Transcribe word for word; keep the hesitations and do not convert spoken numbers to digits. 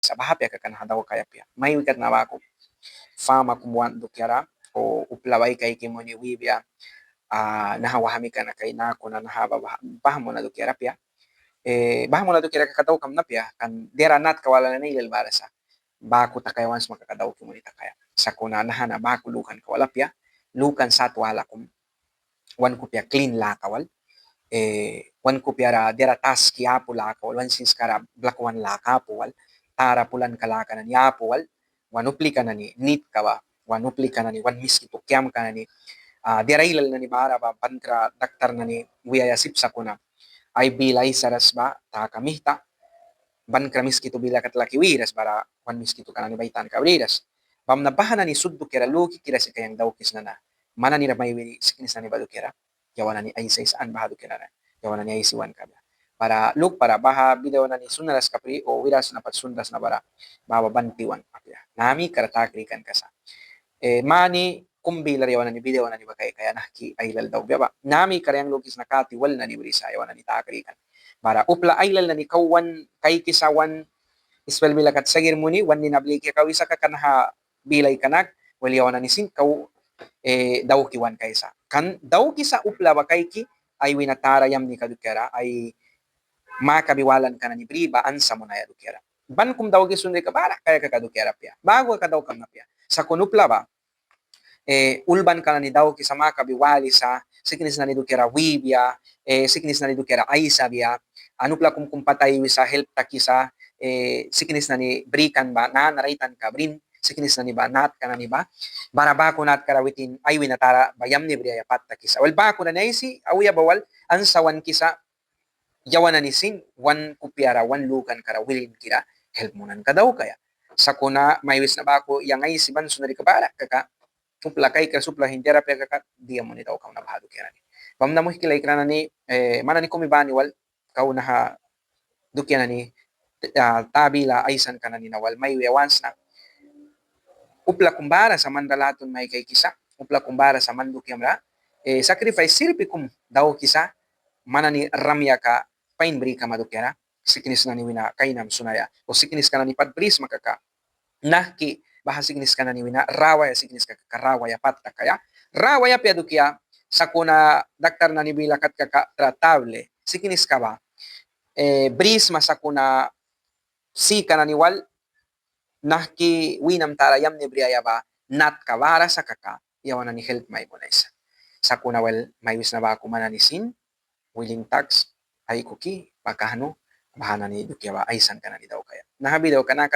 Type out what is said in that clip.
sa, baha apia kaka naha daukaia apia. Mai wi kat na baku fama kum want dukiara o upla ba ai kaiki muni wibia, naha wahmika na kaia, kuna naha ba baha muna dukiara apia. Baha muna dukiara kaka daukamna apia, kan diara natka wala nani ailal bara sa. Baku takaia want sma kaka dauki muni takaia. Sakuna naha na baku lukanka wal apia, lukan sat wala kum wan kupia klin laka wal, wan kupiara diara taski apu laka wal, wan sinskara blakwan laka apu wal, tara pulanka laka nani apu wal, wan uplika nani nitka ba, wan uplika nani, wan Miskitu kiamka nani, diara ailal nani bara ba bankra daktar nani wiaia sip sakuna ai bila aisaras ba taka mihta, bankra Miskitu bila kat laki wiras bara wan Miskituka nani ba ai tanka briras. Bamna baha nani sut dukiara luki kira sika yang daukisna na. Man nanira mai wiri siknis nani ba dukiara yawan nani aisi aisi an baha dukiara na yawan nani aisi wan kabia. Bara lukpara baha video nani sunras kapri o wiras na pat sunras na bara baha ba ban tiwan apia. Namikara ta krikan kasa. Mani kum bilara yawan nani video nani ba kaikaia nahki ailal daukbia ba. Namikara yang lukisna kati wal nani brisa yawan nani ta krikan. Bara upla ailal nani kau wan kaikisa wan Ispail bila kat sagir muni wan nina blikia kau isa kaka naha bila ikanak, wel yawan nani sin kau dauki wan kaisa. Kan daukisa upla ba kaiki ai wina tara yamnika dukiara, ai makabi walanka nani bri ba ansa munaia dukiara. Ban kum dauki sunrika bara kaia kaka dukiara apia. Baku kaka daukamna apia. Sakuna upla ba ulbanka nani daukisa, makabi walisa, siknis nani dukiara wibia, siknis nani dukiara aisabia, an upla kum kum pat ai wisa help takisa, siknis nani brikan ba nanara ai tanka brin, siknis nani ba natka nani ba, bara baku natkara witin ai wina tara ba yamni briaia pat takisa. Wel baku nani aisi auya ba wal ansa wankisa, yawan nani sin wan kupiara wan lukankara wilinkira help munanka daukaia. Sakuna mai wisna baku yang aisi ban sunrika bara kaka upla kaikras, upla hin diara apia kaka dia muni daukamna baha dukia nani. Bamna muihki laikra nani, man nani kumi bani wal kau naha dukia nani ta bila aisanka nani na wal mai wiaia want sna. Upla kum bara sa manra latwan mai kaikisa, upla kum bara sa man dukiamra sacrifice sirpi kum daukisa, man nani rayakam pain bri kama dukiara, siknis nani wina kainam sunaia o sikniska nani pat brisma kaka, nahki baha sikniska nani wina rawaia, sikniska kaka rawaia pat takaia, rawaia apia dukia. Sakuna daktar nani bila kat kaka tratable sikniska ba brisma, sakuna sika nani wal nahki winam tara yamni briaia ba natka bara sa kaka yawan nani help mai munaisa. Sakuna wel mai wisna baku man nani sin wilin taks aikuki ba kahnu baha nani dukia ba aisanka nani daukaia. Naha video ka na